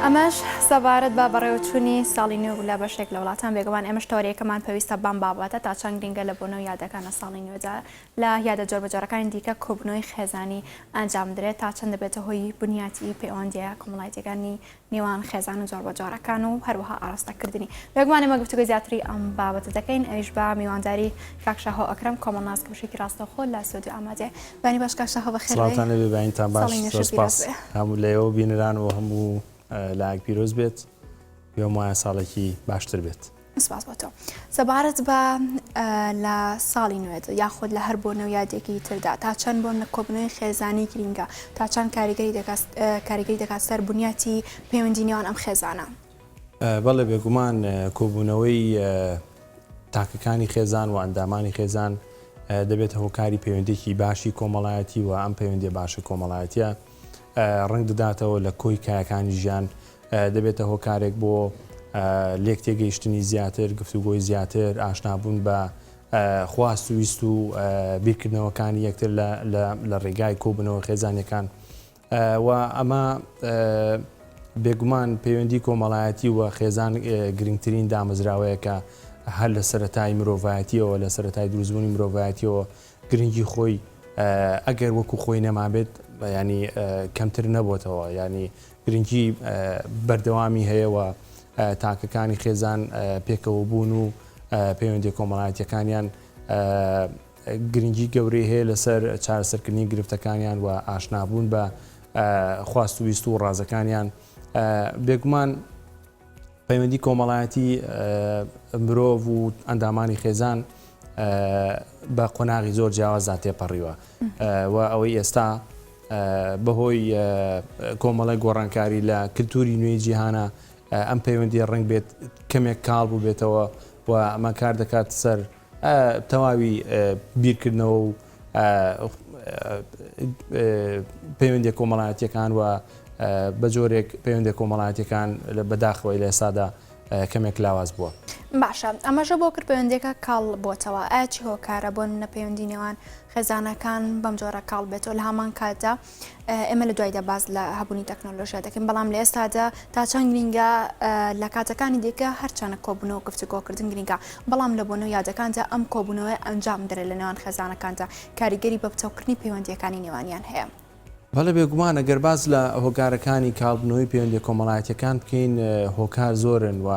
ئەمەش سەبارەت بە بەڕێوەچوونی ساڵی نوێ و لە بەشێک لە وڵاتان بێگومان ئێمەش تەوەرەیەکەمان پێویستە بەم بابەتە تا چەند گرنگە لە بۆنە و یادەکان لە ساڵی نوێدا لە یادە جۆربەجۆرەکانی دیکە کۆبوونەوەی خێزانی ئەنجام بدرێت تا چەند دەبێتە هۆی بنیاتی پەیوەندییە کۆمەڵایەتییەکانی نێوان خێزان و جۆربەجۆرەکان و هەروەها ئاراستەکردنی. بێگومان ئێمە گفتوگۆی زیاتری ئەم بابەتە دەکەین ئەویش بە میوانداری کاک شاهۆ ئەکرەم کۆمەڵناس کە بەشێکی ڕاستەوخۆ لە سوێد و ئامادەیە. بەیانی باش کاک شاهۆ بەخێر بێی. سڵاوتان لێبێ بەینتان باش ساڵی نوێشت زۆر پیرۆز سپاس بێ. هەموو لە ئێوە بینەران و هەموو لایەک پیرۆز بێت هیوام وایە ساڵێکی باشتر بێت. سپاس بۆ تۆ. سەبارەت بە لە ساڵی نوێ یاخود لە هەر بۆنە و یادێکی تردا تا چەند بۆ کۆبوونەوەی خێزانی گرینگە تا چەند کاریگەری دەکات کاریگەری دەکات سەر بنیاتی پەیوەندی نێوان ئەم خێزانە؟ بەڵێ بێگومان کۆبوونەوەی تاکەکانی خێزان و ئەندامانی خێزان دەبێتە هۆکاری پەیوەندێکی باشی کۆمەڵایەتی و ئەم پەیوەندیە باشە کۆمەڵایەتیە ڕەنگ دەداتەوە لە کۆی کایەکانی ژیان دەبێتە هۆکارێک بۆ لێک تێگەیشتنی زیاتر، گفتوگۆی زیاتر، ئاشنابوون بە خواست و ویست و بیرکردنەوەکانی یەکتر لە ڕێگای کۆبوونەوە خێزانیەکان و ئەمە بێگومان پەیوەندی کۆمەڵایەتی و خێزان گرنگترین دامەزراوەیە کە هەر لە سەرەتای مرۆڤایەتیەوە لە سەرەتای دروستبوونی مرۆڤایەتیەوە گرنگی خۆی ئەگەر وەکو خۆی نەمابێت ینی کەمتر نەبێتەوە ینی گرنگی بەردەوامی هەیە و تاکەکانی خێزان پێکەوە بوون و پەیوەندیە کۆمەڵایەتیەکانیان گرنگی گەورەی هەیە لەسەر چارەسەرکردنی گرفتەکانیان و ئاشنابوون بە خواست و ویست و ڕازەکانیان بێگومان پەیوەندی کۆمەڵایەتی مرۆڤ و ئەندامانی خێزان بە قۆناغی زۆر جیاوازدا تێپەڕیوە و ئەوەی ئێستا بەهۆی کۆمەڵێک گۆڕانکاری لە کلتوری نوێی جیهانە ئەم پەیوەندی ڕنگ بێت کەمێک کاڵ بووبێتەوە و ئەمە کار دەکات سەر تەواوی بیرکردنەوە و پەیوەندیە کۆمەڵایەتیەکان و بە جۆرێک پەیوەندە کۆمەڵایەتیەکان بەداخەوەی لە ئێستادا کەمێک لاواز بووە. باشە ئەمەشە بۆ کرد پەیوەندیەکە کاڵ بۆتەوە ئایا چی هۆکارە بۆ نمونە پەیوەندی نێوان خێزانەکان بەم جۆرە کاڵ بێتەوە لە هەمان کاتدا ئێمە لە دوایدا باس لە هەبوونی تەکنۆلۆژیا دەکەین بەڵام لە ئێستادا تا چەند گرینگە لە کاتەکانی دیکە هەرچەنە کۆبوونەوە گفتوگۆکردن گرینگە بەڵام لە بۆنە و یادەکاندا ئەم کۆبوونەوەی ئەنجام درێت لە نێوان خێزانەکاندا کاریگەری بە پتەوکردنی پەیوەندیەکانی نێوانیان هەیە. بەڵێ بێگومان ئەگەر باس لە هۆکارەکانی کاڵبوونەوەی پەیوەندیە کۆمەڵایەتیەکان بکەین هۆکار زۆرن و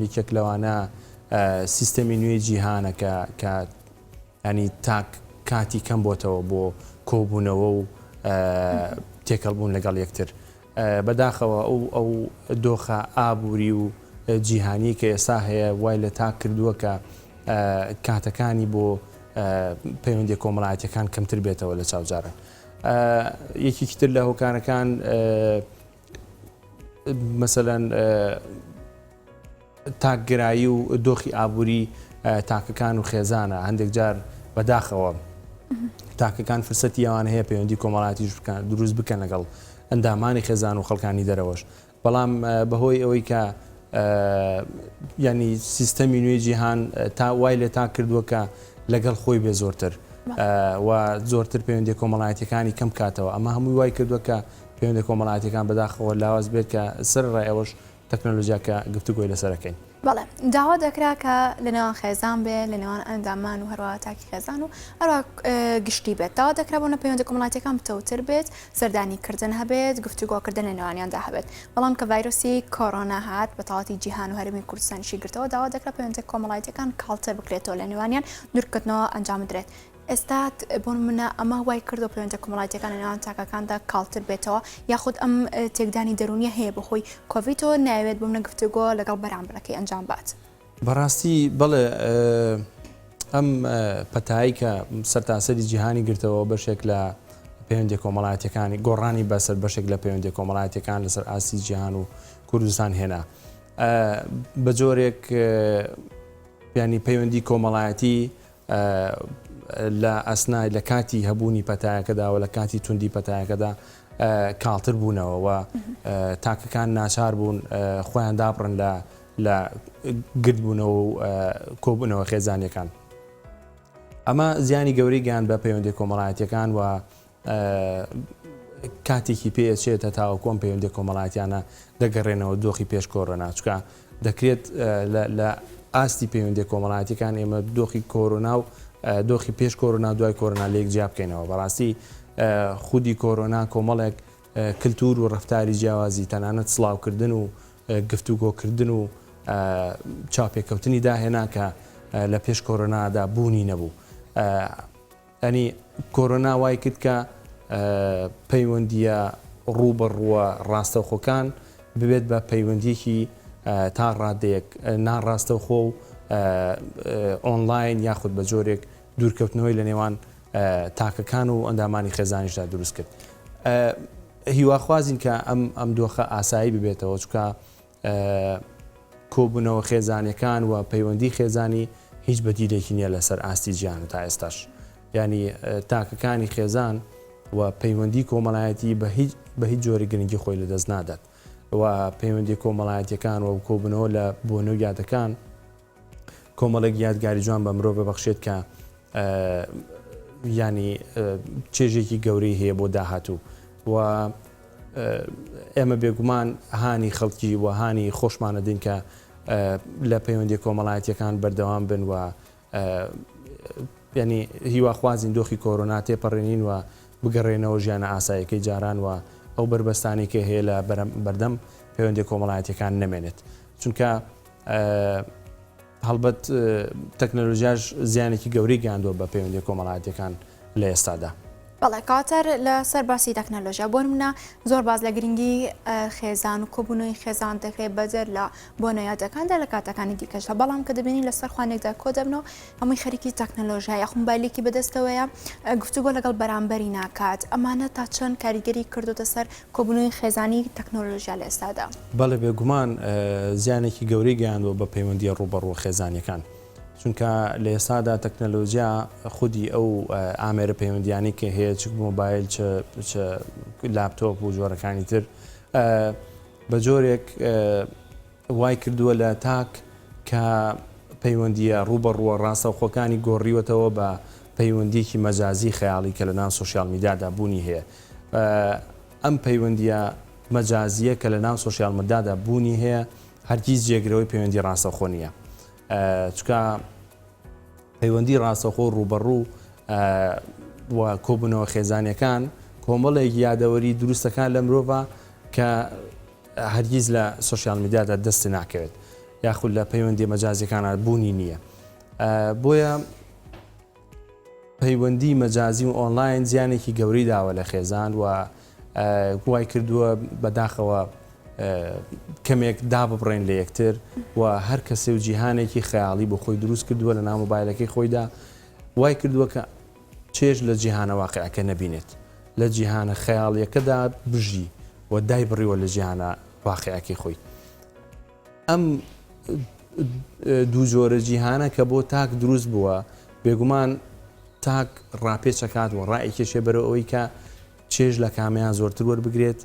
یەکێک لەوانە سیستەمی نوێی جیهانە کە کە ینی تاک کاتی کەم بۆتەوە بۆ کۆبوونەوە و تێکەڵبوون لەگەڵ یەکتر بەداخەوە ئەو ئەو دۆخە ئابووری و جیهانی کە ئێستا هەیە وای لە تاک کردووە کە کاتەکانی بۆ پەیوەندیە کۆمەڵایەتیەکان کەمتر بێتەوە لە چاو جاران. یەکێکی تر لە هۆکارەکان مەسەلەن تاکگرایی و دۆخی ئابووری تاکەکان و خێزانە هەندێک جار بەداخەوە تاکەکان فرسەتی ئەوان هەیە پەیوەندی کۆمەڵاتیش بکەن دروست بکەن لەگەڵ ئەندامانی خێزان و خەڵکانی دەرەوەش بەڵام بەهۆی ئەوەی کە ینی سیستەمی نوێی جیهان تا وای لێ تا کردووە کە لەگەڵ خۆی بێ زۆرتر و زۆرتر پەیوەندی کۆمەڵایەتەکانی کەم کاتەوە ئەمە هەمووی وای کردووە کە پەیوەندی کۆمەڵایەتەکان بەداخەوە لاواز بێت کە سەر ڕای ئەوەش تەکنەلۆژیا کە گفتوگۆی لەسەرەکەین. بەڵێ داوا دەکرا کە لە نێوان خێزان بێ لە نێوان ئەندامان و هەروەها تاکی خێزان و هەروەها گشتی بێت داوا دەکرا بۆ نە پەیوەندی کۆمەڵایەتیەکان پتەوتر بێت سەردانی کردن هەبێت گفتوگۆکردن لە نێوانیاندا هەبێت بەڵام کە ڤایرۆسی کۆرۆنا هات بە تەواوەتی جیهان و هەرێمی کوردستانیشی گرتەوە داوا دەکرا پەیوەندیە کۆمەڵایەتیەکان کاڵتر بکرێتەوە لە نێوانیان دوورکەوتنەوە ئەنجام بدرێت ئێستا بۆ نمونە ئەمە وای کردو پەیوەندە کۆمەڵایەتیەکان لە نێوان تاکەکاندا کاڵتر بێتەوە یاخود ئەم تێکدانی دەروونیە هەیە بەهۆی کۆڤیدەوە نایەوێت بۆ منە گفتوگۆ لەگەڵ بەرامبەرەکەی ئەنجام بات. بەڕاستی بەڵێ ئەم پەتایی کە سەرتاسەری جیهانی گرتەوە بەشێک لە پەیوەندی کۆمەڵایەتەکانی گۆڕانی بەسەر بەشێک لە پەیوەندی کۆمەڵایەتەکان لەسەر ئاستی جیهان و کوردستان هێنا بە جۆرێک ینی پەیوەندی کۆمەڵایەتی لە ئەسنای لە کاتی هەبوونی پەتایەکەدا و لە کاتی توندی پەتایەکەدا کاڵتر بوونەوە و تاکەکان ناچار بوون خۆیان دابڕن لە لە گردبوونەوە و کۆبوونەوە خێزانیەکان. ئەمە زیانی گەورەی گەیاند بە پەیوەندی کۆمەڵایەتیەکان و. کاتێکی پێ ئەچێت هەتاوەکو ئەم پەیوەندیە کۆمەڵایەتیانە دەگەڕێنەوە دۆخی پێش کۆرۆنا چونکە دەکرێت لە ئاستی پەیوەندیە کۆمەڵایەتیەکان ئێمە دۆخی کۆرۆنا و دۆخی پێش کۆرۆنا دوای کۆرۆنا لێک جیا بکەینەوە بەڕاستی خودی کۆرۆنا کۆمەڵێک کلتور و ڕفتاری جیاوازی تەنانەت سڵاوکردن و گفتوگۆکردن و چاوپێکەوتنی داهێنا کە لە پێش کۆرۆنادا بوونی نەبوو. یانی کۆرۆنا وای کرد کە پەیوەندییە ڕووبەڕووە ڕاستەوخۆکان ببێت بە پەیوەندییەکی تا ڕادەیەک ناڕاستەوخۆ و ئۆنلاین یاخود بە جۆرێک دوورکەوتنەوەی لە نێوان تاکەکان و ئەندامانی خێزانیشدا دروست کرد. هیواخوازین کە ئەم ئەم دۆخە ئاسایی ببێتەوە چونکە کۆبوونەوە خێزانیەکان و پەیوەندی خێزانی هیچ بەدیلێکی نییە لەسەر ئاستی جیهان و تا ئێستاش ینی تاکەکانی خێزان و پەیوەندی کۆمەڵایەتی بە هیچ بە هیچ جۆری گرنگی خۆی لەدەست نادات و پەیوەندی کۆمەڵایەتیەکان و کۆبوونەوە لە بۆنە و یادەکان کۆمەڵێک یادگاری جوان بە مرۆڤ بەخشێت کە ینی چێژێکی گەورەی هەیە بۆ داهاتوو و ئێمە بێگومان هانی خەڵکی و هانی خۆشمانە دین کە لە پەیوەندی کۆمەڵایەتیەکان بەردەوام بن و ینی هیواخوازین دۆخی کۆرۆنا تێپەڕێنین و بگەڕێنەوە ژیانە ئاسایەکەی جاران و ئەو بەربەستانی کە هەیە لە بەردەم پەیوەندی کۆمەڵایەتیەکان نەمێنێت چونکە هەڵبەت تەکنەلۆژیاش زیانێکی گەورەی گەیاندووە بە پەیوەندیە کۆمەڵایەتیەکان لە ئێستادا. بەڵێ کەواتە لە سەر باسی تەکنەلۆژیا بۆ نمونە زۆر باس لە گرنگی خێزان و کۆبوونەوەی خێزان دەکرێت بەدەر لە بۆنە یادەکاندا لە کاتەکانی دیکەشدا بەڵام کە دەبینین لەسەر خوانێکدا کۆ دەبنەوە هەمووی خەریکی تەکنەلۆژیا یاخود مۆبایلێکی بەدەستەوەیە گفتوگۆ لەگەڵ بەرامبەری ناکات ئەمانە تا چەند کاریگەری کردوتە سەر کۆبوونەوەی خێزانی تەکنۆلۆژیا لە ئێستادا؟ بەڵێ بێگومان زیانێکی گەورەی گەیاندووە بە پەیوەندییە ڕووبەڕووە خێزانییەکان، چونکە لە ئێستادا تەکنەلۆژیا خودی ئەو ئامێرە پەیوەندییانەی کە هەیە چ مۆبایل چ چ لاپتۆپ و جۆرەکانی تر بە جۆرێک وای کردووە لە تاک کە پەیوەندییە ڕووبەڕووە ڕاستەوخۆکانی گۆڕیوەتەوە بە پەیوەندییەکی مەجازی خەیاڵی کە لەناو سۆشیال میدیادا بوونی هەیە. ئەم پەیوەندییە مەجازییە کە لەناو سۆشیال مدادا بوونی هەیە هەرگیز جێگرەوەی پەیوەندی ڕاستەوخۆ نییە. چونکە پەیوەندی ڕاستەوخۆ و ڕووبەڕوو و کۆبوونەوە خێزانییەکان کۆمەڵێک یادەوەری دروستەکان لە مرۆڤ کە هەرگیز لە سۆشیال میدیادا دەست ناکەوێت یاخود لە پەیوەندی مەجازیەکانە بوونی نییە بۆیە پەیوەندی مەجازی و ئۆنلاین زیانێکی گەورەی داوە لە خێزان و وای کردووە بەداخەوە کەمێک داببڕێن لە یەکتر و هەر کەسێ و جیهانێکی خەیاڵی بۆ خۆی دروست کردووە لە ناو مۆبایلەکەی خۆیدا وای کردووە کە چێژ لە جیهانە واقیعەکە نەبینێت، لە جیهانە خەیاڵیەکەدا بژی و دایبڕیوە لە جیهانە واقیعەکەی خۆی. ئەم دوو جۆرە جیهانە کە بۆ تاک دروست بووە، بێگومان تاک ڕاپێچەکات و ڕایکێشێ بەرەو ئەوەی کە چێژ لە کامیان زۆرتر وەربگرێت،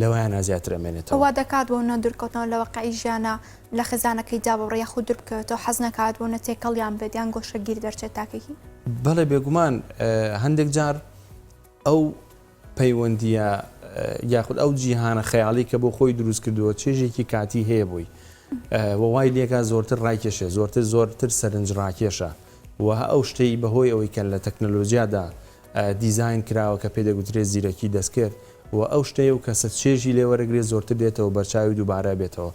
لەوەیانا زیاتر ئەمێنێتەوە. وا دەکات بۆ نە دوورکەوتنەوە لە واقعی ژیانە لە خێزانەکەی داببڕێ یاخود دوور بکەوێتەوە حەز نەکات بۆ نە تێکەڵیان بێت یان گۆشەگیر دەرچێت تاکێکی؟ بەڵێ بێگومان هەندێک جار ئەو پەیوەندییە یاخود ئەو جیهانە خەیاڵی کە بۆ خۆی دروست کردووە چێژێکی کاتی هەیە بۆی و وای لێکا زۆرتر ڕایکێشێ زۆرتر زۆرتر سەرنج ڕاکێشە و ئەو شتەی بەهۆی ئەوەی کە لە تەکنەلۆجیادا دیزاین کراوە کە پێ دەگوترێت زیرەکی دەستکرد و ئەو شتەی ئەو کەسە چێژی لێ وەرەگرێت زۆرتر دێتەوە بەرچاوی دووبارە بێتەوە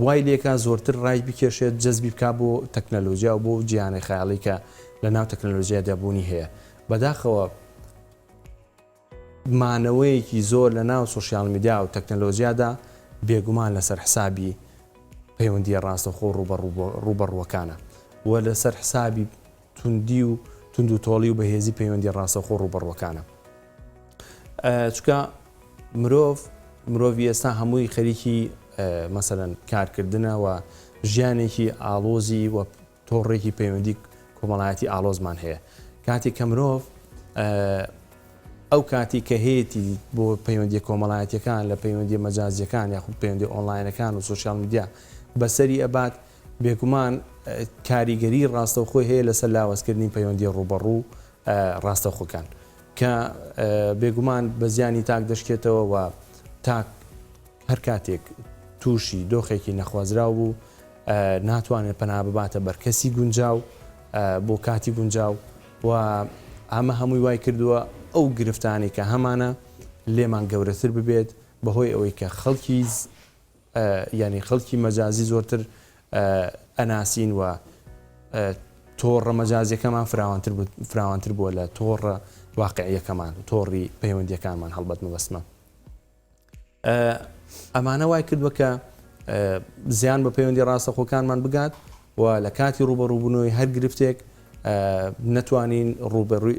وای لێکا زۆرتر ڕای بکێشێت جەزبی بک بۆ تەکنەلۆجیا و بۆ جیهانی خەیاڵی کە لە ناو تەکنەلۆژیادا بوونی هەیە بەداخەوە مانەوەیەکی زۆر لە ناو سۆشیال میدیا و تەکنەلۆجیادا بێگومان لەسەر حسابی پەیوەندیە ڕاستەخۆ ڕووبەڕووەکانە و لەسەر حسابی توندی و توندوتۆڵی و بەهێزی پەیوەندی ڕاستەوخۆ ڕووبەڕووەکانە. چونکە مرۆڤ مرۆڤی ئێستا هەمووی خەریکی مەسەلەن کارکردنە و ژیانێکی ئاڵۆزی و تۆڕێکی پەیوەندی کۆمەڵایەتی ئاڵۆزمان هەیە کاتێک کە مرۆڤ ئەو کاتی کە هەیەی بۆ پەیوەندی کۆمەڵایەتەکان لە پەیوەندی مەجازیەکان یاخود پەیوەندی ئۆنلاینەکان و سوسیال میدیا بەسەری ئەبات بێگومان کاریگەری ڕاستەوخۆی هەیە لەسەر لاوازکردنی پەیوەندییە ڕووبەڕوو ڕاستەوخۆکان. کە بێگومان بە زیانی تاک دەشکێتەوە و تاک هەر کاتێک تووشی دۆخێکی نەخوازراو بوو ناتوانێت پەنا بباتە بەر کەسی گونجاو بۆ کاتی گونجاو و ئەمە هەمووی وای کردووە ئەو گرفتانەی کە هەمانە لێمان گەورەتر ببێت بەهۆی ئەوەی کە خەڵکی یانی خەڵکی مەجازی زۆرتر ئەناسین و تۆڕە مەجازیەکەمان فراوانتر فراوانتر بووە لە تۆڕە واقعیەکەمان تۆڕی پەیوەندیەکانمان هەڵبەت مەبەستمە ئەمانە وای کردووە کە زیان بە پەیوەندی ڕاستەخۆکانمان بگات و لە کاتی ڕوبەڕوبوونەوەی هەر گرفتێک نەتوانین ڕوبەڕووی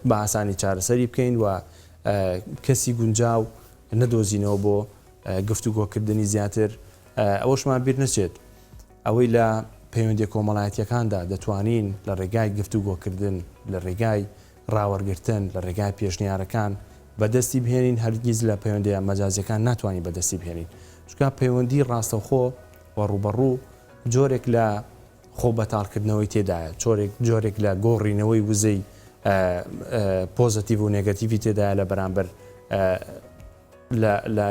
بە ئاسانی چارەسەری بکەین و کەسی گونجاو نەدۆزینەوە بۆ گفتوگۆکردنی زیاتر، ئەوەشمان بیر نەچێت ئەوەی لە پەیوەندیە کۆمەڵایەتیەکاندا دەتوانین لە ڕێگای گفتوگۆکردن، لە ڕێگای ڕاوەرگرتن، لە ڕێگای پێشنیارەکان بەدەستی بهێنین هەرگیز لە پەیوەندیە مەجازیەکان ناتوانین بەدەستی بهێنین، چونکە پەیوەندی ڕاستەوخۆ و ڕووبەڕوو جۆرێک لە خۆ بەتاڵکردنەوەی تێدایە، چۆرێک جۆرێک لە گۆڕینەوەی وزەی پۆزەتیڤ و نێگەتیڤی تێدایە لە بەرامبەر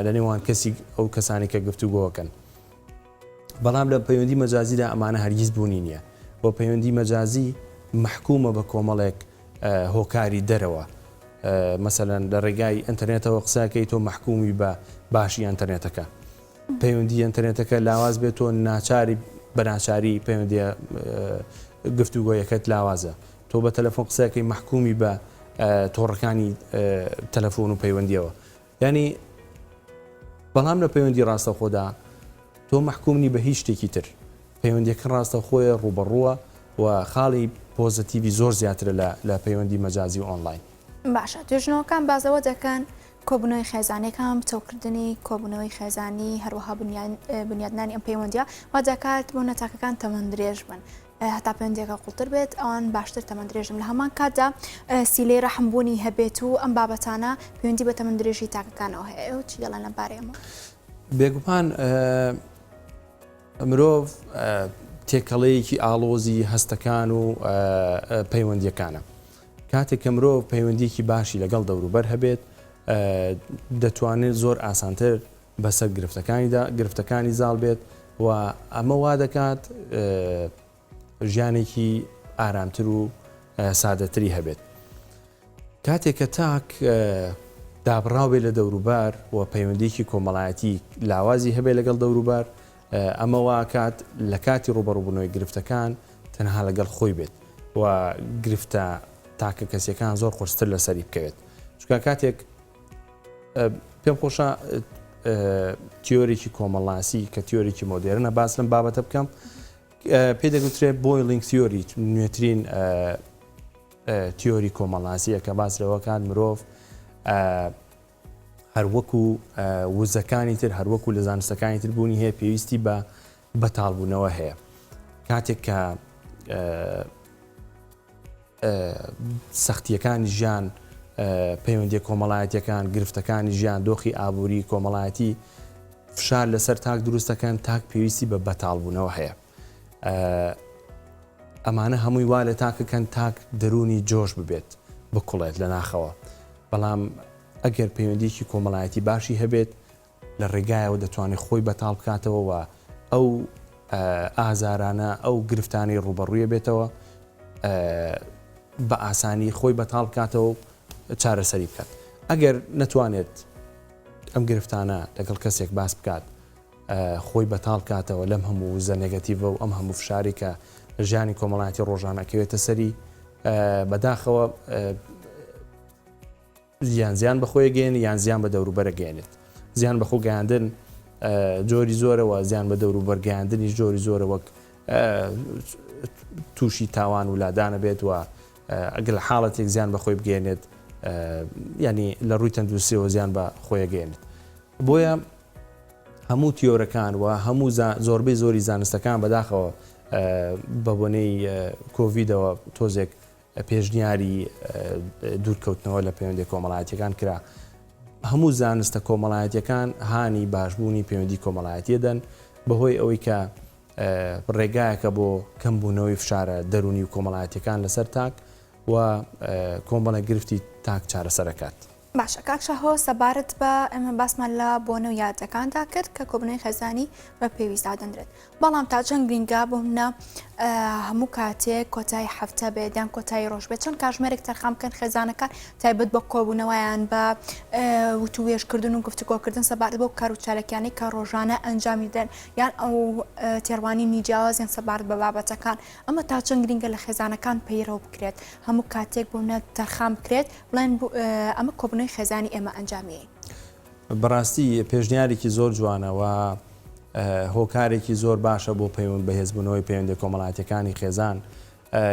لە نێوان کەسی ئەو کەسانی کە گفتوگۆکەن. بەڵام لە پەیوەندی مەجازیدا ئەمانە هەرگیز بوونی نییە و پەیوەندی مەجازی مەحکومە بە کۆمەڵێک هۆکاری دەرەوە. مەسەلەن لە ڕێگای ئینتەرنێتەوە قسەکەی تۆ مەحکومی بە باشی ئینتەرنێتەکە. پەیوەندی ئینتەرنێتەکە لاواز بێت تۆ ناچاری بە ناچاری پەیوەندیە گفتوگۆیەکەت لاوازە. تۆ بە تەلەفۆن قسەکەی مەحکومی بە تۆڕەکانی تەلەفۆن و پەیوەندیەوە ینی بەڵام لە پەیوەندی ڕاستەخۆدا تۆ مەحکوم نی بە هیچ شتێکی تر پەیوەندیەکە ڕاستەخۆیە ڕوبەڕووە و خاڵی پۆزەتیڤی زۆر زیاترە لە پەیوەندی مەجازی و ئۆنلاین. باشە توێژینەوەکان باس لەوە دەکەن کۆبوونەوەی خێزانیەکان، پتەوکردنی کۆبوونەوەی خێزانی، هەروەها بنیادنانی ئەم پەیوەندیە وا دەکات بۆ نەتاکەکان تەمەن درێژ بن. هەتا پەیوەندیەکە قوڵتر بێت ئەوان باشتر تەمەن درێژن لە هەمان کاتدا سیلەی ڕەحم بوونی هەبێت و ئەم بابەتانە پەیوەندی بە تەمەن درێژی تاکەکانەوە هەیە ئێوە چی دەڵێن لەم بارەیەوە؟ بێگومان مرۆڤ تێکەڵەیەکی ئاڵۆزی هەستەکان و پەیوەندیەکانە کاتێک کە مرۆڤ پەیوەندیەکی باشی لەگەڵ دەوروبەر هەبێت دەتوانێت زۆر ئاسانتر بەسەر گرفتەکانیدا گرفتەکانی زاڵ بێت و ئەمە وا دەکات ژیانێکی ئارامتر و سادەتری هەبێت. کاتێک کە تاک دابڕاو بێت لە دەوروبار و پەیوەندیکی کۆمەڵایەتی لاوازی هەبێت لەگەڵ دەوروبار ئەمە واکات لە کاتی ڕوبەڕوبوونەوەی گرفتەکان تەنها لەگەڵ خۆی بێت و گرفتە تاکە کەسیەکان زۆر قورستر لەسەری بکەوێت چونکە کاتێک پێم خۆشە تیۆرێکی کۆمەڵناسی کە تیۆرێکی مۆدێرنە باس لەم بابەتە بکەم پێ دەگوترێت boiling theory نوێترین تیۆری کۆمەڵناسیە کە باس لەوەکات مرۆڤ هەروەکو وزەکانی تر هەروەکو لە زانستەکانی تر بوونی هەیە پێویستی بە بەتاڵبوونەوە هەیە کاتێک کە سەختییەکانی ژیان، پەیوەندییە کۆمەڵایەتییەکان، گرفتەکانی ژیان، دۆخی ئابووری، کۆمەڵایەتی فشار لەسەر تاک دروست دەکەن، تاک پێویستی بە بەتاڵبوونەوە هەیە. ئەمانە هەمووی وا لە تاکەکەن تاک دەروونی جۆش ببێت، بکوڵێت لە ناخەوە. بەڵام ئەگەر پەیوەندییەکی کۆمەڵایەتی باشی هەبێت، لە ڕێگایەوە دەتوانێت خۆی بەتاڵ بکاتەوە و ئەو ئازارانە ئەو گرفتانەی ڕووبەڕوویە بێتەوە بە ئاسانی خۆی بەتاڵ بکاتەوە و چارەسەری بکات ئەگەر نەتوانێت ئەم گرفتانە لەگەڵ کەسێک باس بکات خۆی بەتاڵ کاتەوە لەم هەموو وزە نێگەتیڤە و ئەم هەموو فشاری کە ژیانی کۆمەڵایەتی ڕۆژانەکەوێتە سەری بەداخەوە یان زیان بە خۆی گەیەنێت یان زیان بە دەوروبەر گەیەنێت. زیان بە خۆ گەیاندن جۆری زۆرە و زیان بە دەوروبەر گەیاندنیش جۆری زۆرە وەک تووشی تاوان و لادانە بێت و ئەگەر لە حاڵەتێک زیان بە خۆی بگەێنێت ینی لە ڕووی تەندروستیەوە زیان بە خۆی گەێنێت بۆیە هەموو تیۆرەکان و هەموو زۆربەی زۆری زانستەکان بەداخەوە بە بۆنەی کۆڤیدەوە تۆزێک پێشنیاری دوورکەوتنەوە لە پەیوەندیە کۆمەڵایەتیەکان کرا. هەموو زانستە کۆمەڵایەتیەکان هانی باشبوونی پەیوەندی کۆمەڵایەتیە دەن بەهۆی ئەوەی کە ڕێگایەکە بۆ کەمبوونەوەی فشارە دەروونی و کۆمەڵایەتیەکان لەسەر تاک. و کۆمەڵێک گرفتی تاک چارەسەر ئەکات. باشە کاک شاهۆ سەبارەت بە ئێمە باسمان لە بۆنە و یادەکاندا کرد کە کۆبوونەوەی خێزانی بە پێویست دادەنرێت بەڵام تا چەند گرینگە بۆ منە هەموو کاتێک کۆتایی هەفتە بێت یان کۆتایی ڕۆژ بێت چەند کاژمێرێک تەرخان بکەن خێزانەکان تایبەت بە کۆبوونەوەیان بە وتووێژکردن و گفتوگۆکردن سەبارەت بەو کار و چالاکیانەی کە ڕۆژانە ئەنجامی دەن یان ئەو تێڕوانینی جیاوازیان سەبارەت بە بابەتەکان ئەمە تا چەند گرینگە لە خێزانەکان پەیڕەو بکرێت هەموو کاتێک بۆ منە تەرخان بکرێت بڵێن ئەمە کۆبوونەوەی خێزانی ئێمە ئەنجامیین. بەڕاستی پێشنیارێکی زۆر جوانە و هۆکارێکی زۆر باشە بۆ پەیوەند بەهێزبوونەوەی پەیوەندە کۆمەڵایەتیەکانی خێزان.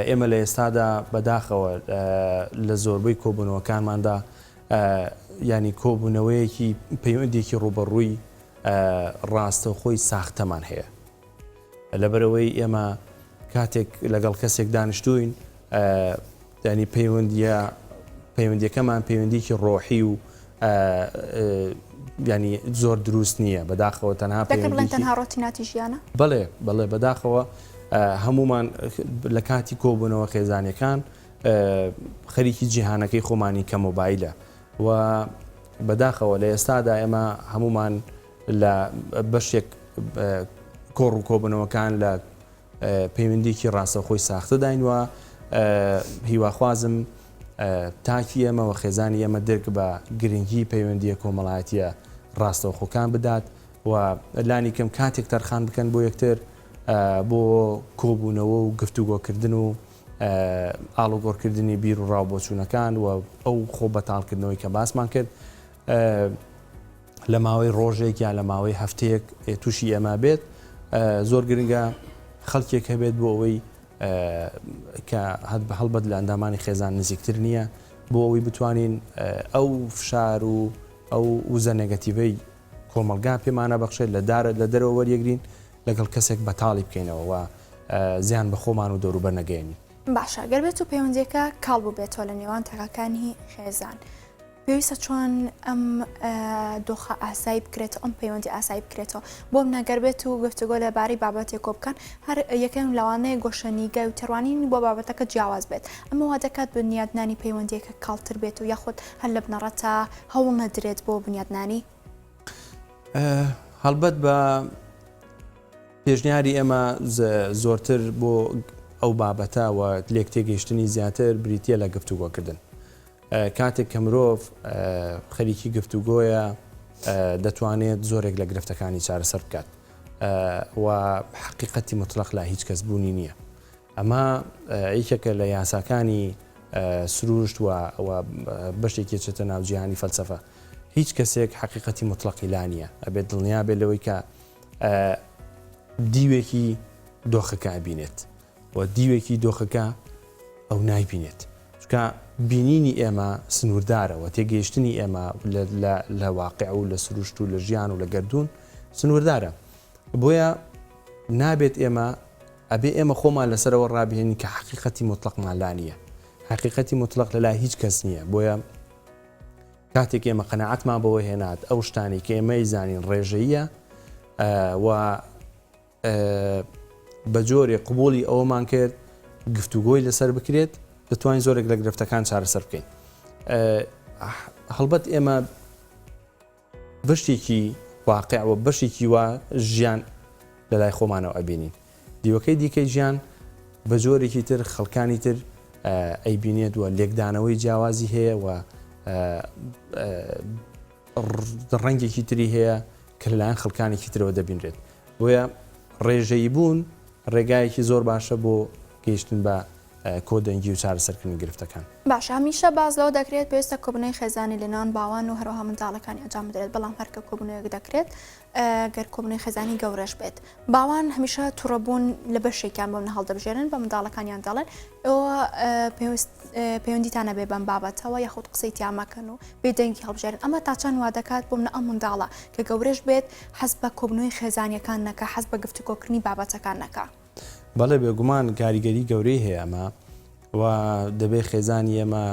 ئێمە لە ئێستادا بەداخەوە لە زۆربەی کۆبوونەوەکانماندا ینی کۆبوونەوەیەکی پەیوەندێکی ڕووبەڕووی ڕاستەوخۆی ساختەمان هەیە. لەبەرئەوەی ئێمە کاتێک لەگەڵ کەسێک دانیشتووین ینی پەیوەندیە پەیوەندیەکەمان پەیوەندیکی ڕۆحی و ینی زۆر دروست نییە بەداخەوە تەنها تەنها ڕۆتیناتی ژیانە بەڵێ بەڵێ بەداخەوە هەمومان لە کاتی کۆبوونەوە خێزانەکان خەریکی جیهانەکەی خۆمانی کە مۆبایلە و بەداخەوە لە ئێستادا ئێمە هەمومان لە بەشێک کۆڕ و کۆبوونەوەکان لە پەیوەندیکی ڕاستەوخۆی ساختەداین و هیواخوازم تاکی ئێمە و خێزانی ئێمە درک بە گرنگی پەیوەندیە کۆمەڵایەتیە ڕاستەوخۆکان بدات و لانی کەم کاتێک تەرخان بکەن بۆ یەکتر بۆ کۆبوونەوە و گفتوگۆکردن و ئاڵوگۆڕکردنی بیر و ڕاو بۆچوونەکان و ئەو خۆ بەتاڵکردنەوەی کە باسمان کرد لە ماوەی ڕۆژێک یا لە ماوەی هەفتەیەک تووشی ئێمە بێت زۆر گرنگە خەڵکێک هەبێت بۆ ئەوەی کە هەت بە هەڵبەت لە ئەندامانی خێزان نزیکتر نییە بۆ ئەوەی بتوانین ئەو فشار و ئەو وزە نێگەتیڤەی کۆمەلگا پێمانە بەخشێت لە دارە لە دەرەوە وەریەگرین لەگەڵ کەسێک بەتاڵی بکەینەوە و زیان بە خۆمان و دەوروبەر نەگەیەنین. باشە گەر بێت و پەیوەندیەکە کاڵ بووبێتەوە لە نێوان تاکەکانی خێزان پێویستە چۆن ئەم دۆخە ئاسایی بکرێتەوە ئەم پەیوەندی ئاسایی بکرێتەوە بۆ منە گەر بێت و گفتوگۆ لەبارەی بابەتێکۆ بکەن هەر یەکەم لەوانەیە گۆشەنیگای و تێڕوانینی بۆ بابەتەکە جیاواز بێت ئەمە وا دەکات بنیادنانی پەیوەندیەکە کاڵتر بێت و یاخود هەر لە بنەڕەتا هەوڵ نەدرێت بۆ بنیادنانی. هەڵبەت بە پێشنیاری ئێمە زۆرتر بۆ ئەو بابەتە و لێک تێگەیشتنی زیاتر بریتییە لە گفتوگۆکردن. کاتێک کە مرۆڤ خەریکی گفتوگۆیە دەتوانێت زۆرێک لە گرفتەکانی چارەسەر بکات و حقیقەتی مطلق لا هیچ کەس بوونی نییە. ئەمە یەکێکە لە یاساکانی سروشت و بەشێکی چێتە ناو جیهانی فەلسەفە. هیچ کەسێک حقیقەتی مطلقی لا نییە ئەبێت دڵنیا بێت لەوەی کە دیوێکی دۆخەکە ئەبینێت و دیوێکی دۆخەکە ئەو نایبینێت چونکە بینینی ئێمە سنووردارە و تێگەیشتنی ئێمە لە واقع و لە سروشت و لە ژیان و لە گەردوون سنووردارە بۆیە نابێت ئێمە ئەبێ ئێمە خۆمان لەسەرەوە ڕابهێنین کە حقیقەتی مطلقمان لا نییە حقیقەتی مطلق لە لای هیچ کەس نییە بۆیە کاتێک ئێمە قەناعەتمان بەوە هێنات ئەو شتانی کە ئێمە زانین ڕێژەیە و بە جۆرێ قبوڵی ئەوەمان کرد گفتوگۆی لەسەر بکرێت دەتوانین زۆرێک لە گرفتەکان چارەسەر بکەین هەڵبەت ئێمە بەشێکی واقع و بەشێکی وا ژیان لە لای خۆمانەوە ئەبینین دیوەکەی دیکەی ژیان بە جۆرێکی تر خەڵکانی تر ئەیبینێت و لێکدانەوەی جیاوازی هەیە و ڕەنگێکی تری هەیە کە لەلایەن خەڵکانێکی ترەوە دەبینرێت. بۆیە ڕێژەیی بوون ڕێگایەکی زۆر باشە بۆ گەیشتن بە کۆدەنگی و چارەسەرکردنی گرفتەکان. باشە هەمیشە باس لەوە دەکرێت پێویستە کۆبوونەوەی خێزانی لەنێوان باوان و هەروەها منداڵەکانی ئەنجام بدرێت، بەڵام هەر کە کۆبوونەوەیەک دەکرێت گەر کۆبوونەوەی خێزانی گەورەش بێت باوان هەمیشە توڕەبوون لە بەشێکیان بۆ منە هەڵدەبژێرن بە منداڵەکانیان دەڵێن ئێوە پەیوەندیتان نەبێ بەم بابەتەوە یاخود قسەی تیا مەکەن و بێدەنگی هەڵبژێرن ئەمە تا چەند وا دەکات بۆ منە ئەم منداڵە کە گەورەش بێت حەز بە کۆبوونەوەی خێزانیەکان نەکا حەز بە گفتوگۆکردنی بابەتەکان نەکا. بەڵێ بێگومان کاریگەری گەورەی هەیە ئەمە و دەبێ خێزانی ئێمە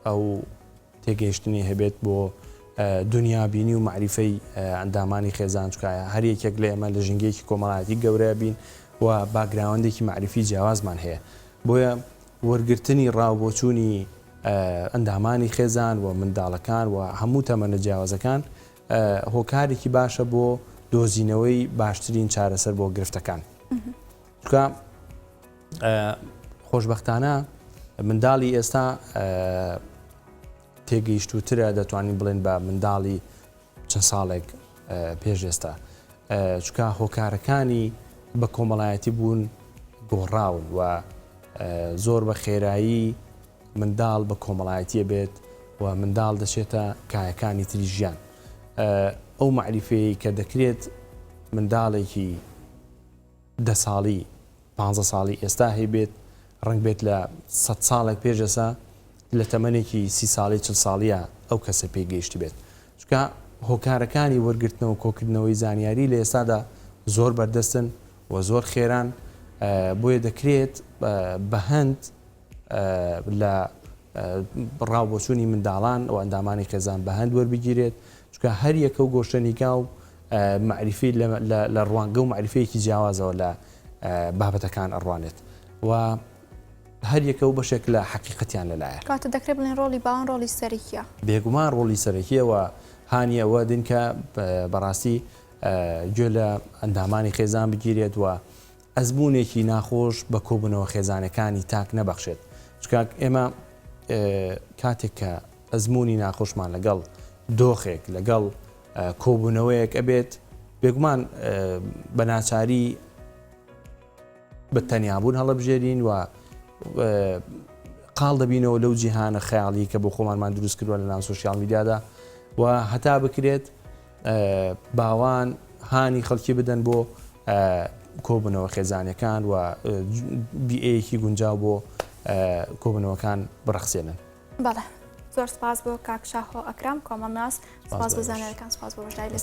ئەو تێگەیشتنی هەبێت بۆ دونیابینی و مەعریفەی ئەندامانی خێزان، چونکە هەر یەکێک لە ئێمە لە ژینگەیەکی کۆمەڵایەتی گەورە بین و باکگراوەندێکی مەعریفی جیاوازمان هەیە، بۆیە وەرگرتنی ڕاوبۆچوونی ئەندامانی خێزان و منداڵەکان و هەموو تەمەنە جیاوازەکان هۆکارێکی باشە بۆ دۆزینەوەی باشترین چارەسەر بۆ گرفتەکان. چونکە خۆشبەختانە منداڵی ئێستا تێگەیشتووترە دەتوانین بڵێن بە منداڵی چەند ساڵێک پێش ئێستا چونکە هۆکارەکانی بە کۆمەڵایەتی بوون گۆڕاون و زۆر بە خێرایی منداڵ بە کۆمەڵایەتیە بێت و منداڵ دەچێتە کایەکانی تری ژیان ئەو مەعریفەیە کە دەکرێت منداڵێکی دە ساڵی پانزە ساڵی ئێستا هەیبێت، ڕەنگ بێت لە سەت ساڵێک پێش ئێستا لە تەمەنێکی سی ساڵی چل ساڵییا ئەو کەسە پێی گەیشتبێت. چونکە هۆکارەکانی وەرگرتنەوە و کۆکردنەوەی زانیاری لە ئێستادا زۆر بەردەستن و زۆر خێران، بۆیە دەکرێت بە هەند لە ڕاو بۆچوونی منداڵان و ئەندامانی خێزان بە هەند وەربگیرێت، چونکە هەر یەکە و گۆشەنیگا و مەعریفی لە ڕوانگە و مەعریفەیەکی جیاوازەوە لە بابەتەکان ئەڕوانێت و هەر یەکە و بەشێک لە حەقیقەتیان لەلایە. کەواتە دەکرێت بڵێین ڕۆڵی باوان ڕۆڵی سەرەکییە؟ بێگومان ڕۆڵی سەرەکییە و هانی ئەوە دین کە بەڕاستی گوێ لە ئەندامانی خێزان بگیرێت و ئەزموونێکی ناخۆش بە کۆبوونەوە خێزانەکانی تاک نەبەخشێت، چونکە ئێمە کاتێک کە ئەزموونی ناخۆشمان لەگەڵ دۆخێک لەگەڵ کۆبوونەوەیەک ئەبێت، بێگومان بە ناچاری بە تەنیابوون هەڵەبژێرین و قاڵ دەبینەوە لەو جیهانە خەیاڵی کە بۆ خۆمانمان دروست کردووە لە ناو سۆشیال میدیادا و هەتا بکرێت باوان هانی خەڵکی بدەن بۆ کۆبوونەوە خێزانەکان و بیئەیەکی گونجاو بۆ کۆبوونەوەکان بڕەخسێنن. بەڵێ زۆر سپاس بۆ کاک شاهۆ ئەکرام کۆمەڵناس، سپاس بۆ زانیارەکان، سپاس بۆ بەشداری لە.